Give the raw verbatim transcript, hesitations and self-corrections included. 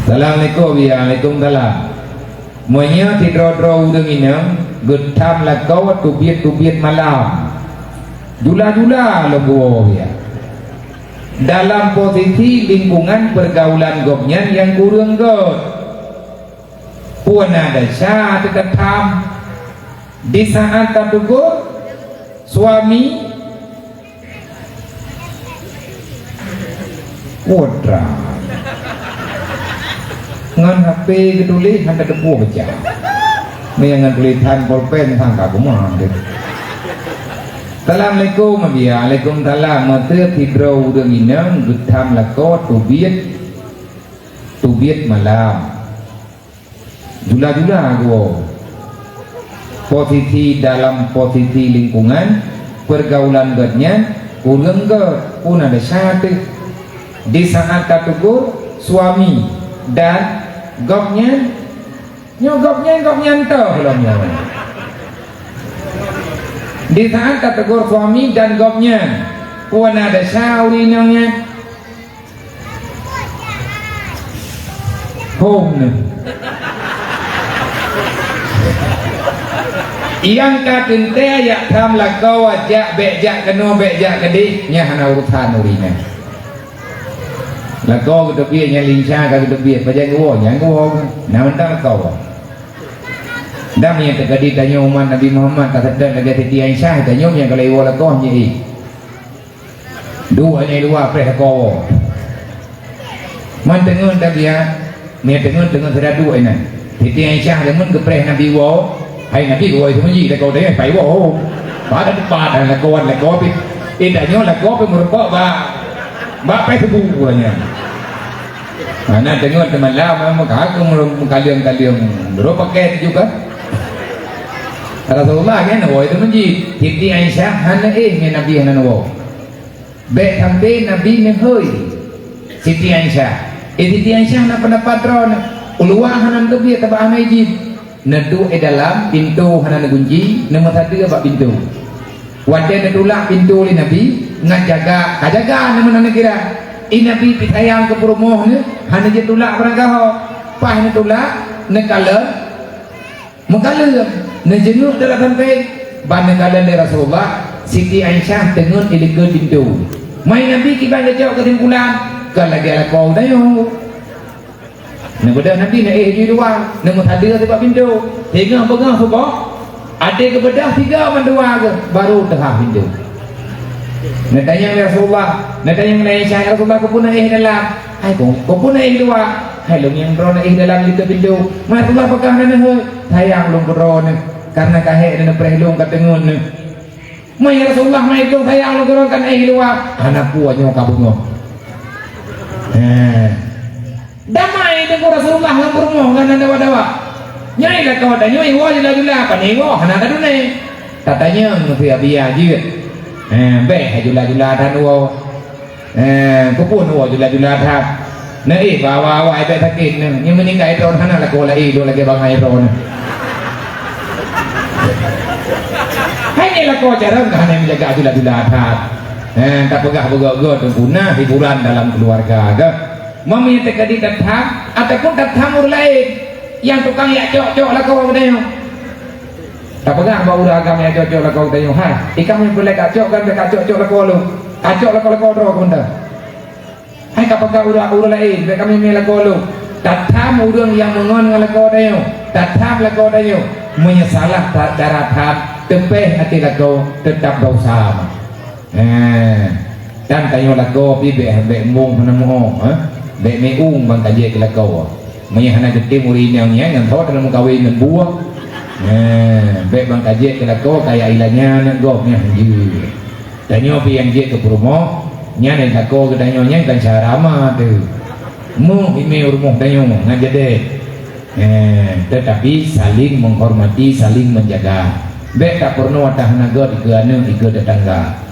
Assalamualaikum. Ya, waalaikumsalam. Meunyoe sidroe-droe ureuëng inong geutham lakoe teubiet-teubiet malam, jula-jula lom geuwoe, ya. Dalam posisi lingkungan pergaulan gobnyan nyang kureueng göt. Peue na desya teuka tham. Di saat tategur suami, putra. Ngon H P geutuléh hana teupeue baca. Meunyoe ngon tulésan polpen sangka kuman deh. Assalamualaikum, Abi. Waalaikumsalam. Meuteuh sidroe ureuëng inong geutham lakoe teubiet, teubiet malam. Jula-jula geuwoe. Posisi dalam posisi lingkungan pergaulan gobnyan kureueng göt, peue na desya teuh. Di saat tategur suami dan gobnyan, nyoe gobnyan, gobnyan toh lom nyoe. Di saat tategur suami dan gobnyan, peue na desya ureuëng inong nyan? Hom nyoe. Nyang ka teuntée jak tham lakoe, jak, bék jak keunoe, bék jak keudeh, nyan hana urusan ureuëng nyan. Lakoe geuteubiet nyang lincah ka geuteubiet, pajan geuwoe, nyan geuwoe. Na mantong lakoe. Dan nyang teukeudi tanyoe umat Nabi Muhammad, taseutôt lagée Siti Aisyah, tanyoe nyang ka lheueh woe lakoe nyan, eh. Duek nyan luwa preh lakoe woe. Man teungeut tabiat, mie teungeut-teungeut sira duek inan. Siti Aisyah deungon geupreh Nabi woe, hai Nabi woe seumeujih lakoe deh, pai woe. Pada tepat lakoe, lakoe pi. Eh, tanyoe lakoe pi meurumpok bak, bak preh tebu nyan. Mana teungeut teumalam, meuka keu meukaleueng-kaleueng. Bro pakai juga. Rasulullah kan woe seumeujih. Siti Aisyah hana eh ngon Nabi hana woe. Bék sampoe Nabi neuhôi Siti Aisyah. Eh, Siti Aisyah na peundapat droeneuh, uluwa hana neuteubiet sabab hana idhin. Neuduek di dalam, pintoe hana neugunci, neumeusadeue bak pintoe. Watée neutulak pintoe lé Nabi, ngat jaga, ka jaga neumeunan neukira. Eh, Nabi pih sayang keu peurumoh neuh, hana jitulak barangkaho. Paih neutulak, neukalon, meukalon, neujeungeuk dalam sampéng, ban neukalon lé Rasulullah, Siti Aisyah teungeut di likot pintoe. Mai Nabi kiban geucok keusimpulan, kon lagée lakoe tanyoe. Neubeudôh Nabi neuéh di luwa, neumeusadeue sibak pintoe. Singoh beungoh suboh, até geubeudôh sigoe mandua geuh, baru teuhah pintoe. Neutanyong lé Rasulullah, neutanyong lé Aisyah, "Ya Rasulullah, keupeue neuéh dalam?" "Hai, keu-, keupeue neuéh luwa?" "Hai, lôn nyang droeneuh éh dalam likot pintoe." "Mai Rasulullah, pakon hana neuhôi?" "Sayang lôn keu droeneuh, kareuna ka hék neupreh lôn ka teungeut neuh." "Mai ya Rasulullah, mai lôn sayang lôn keu droeneuh kan éh luwa." Hana peue nyoe ka beungoh. Heh. Damai teungku Rasulullah ngon peurumoh ngon hana dawa-dawa. Nyoe lakoe tanyoe iwoe jula-jula, pane iwoe hana tadunai. Tatanyong keu Abi jeuet. Eh, bék hai jula-jula that woe. Eh, keupeue woe jula-jula that. Neuéh bak awai-awai bék sakét nyoe. Nyoe meuninggai droe hana lakoe laén lôn lagée bangai droe nyoe. Hai nyoe lakoe carông ka hana meujaga jula-jula that. Eh, tapeugah beugöt-göt teungku na hiburan dalam keuluwarga geuh. Meunyoe teukeudi that tham, ataupun that tham ureuëng laén nyang tukang jak cok-cok lakoe geutanyoe. Tapeugah bak ureuëng agam jak cok-cok lakoe geutanyoe, "Hai, ikam nyang peureulée kacok kan, bék kacok-cok lakoe lôn. Kacok lakoe-lakoe droe keu mantong." Hai ka peugah ureuëng, ureuëng laén, bék kami mé lakoe lôn. That tham ureuëng nyang meungon ngon lakoe tanyoe, that tham lakoe tanyoe. Meunyoe salah ta-, cara tham, teupéh até lakoe, teutap desya. Eh, dan tanyoe lakoe pih bék, bék mong hana meu, eh? Bék meu'ueng ban ka jeuet keu lakoe. Meunyoe hana geutem ureuëng inong nyan, ngon thot hana meukawen ngon buet. Eh, bék ban ka jeuet keu lakoe kaya ilanya aneuk gob nyan jeuet. Tanyoe pih nyang jeuet keu peurumoh, nyan nyang lakoe geutanyoe nyan kan syara ma teuh. Meuh imé rumoh tanyoe ngon jadeh. Eh, tetapi saling menghormati, saling menjaga. Bék tapeurunoe atah hana göt dikeue aneuk, dikeue tetangga.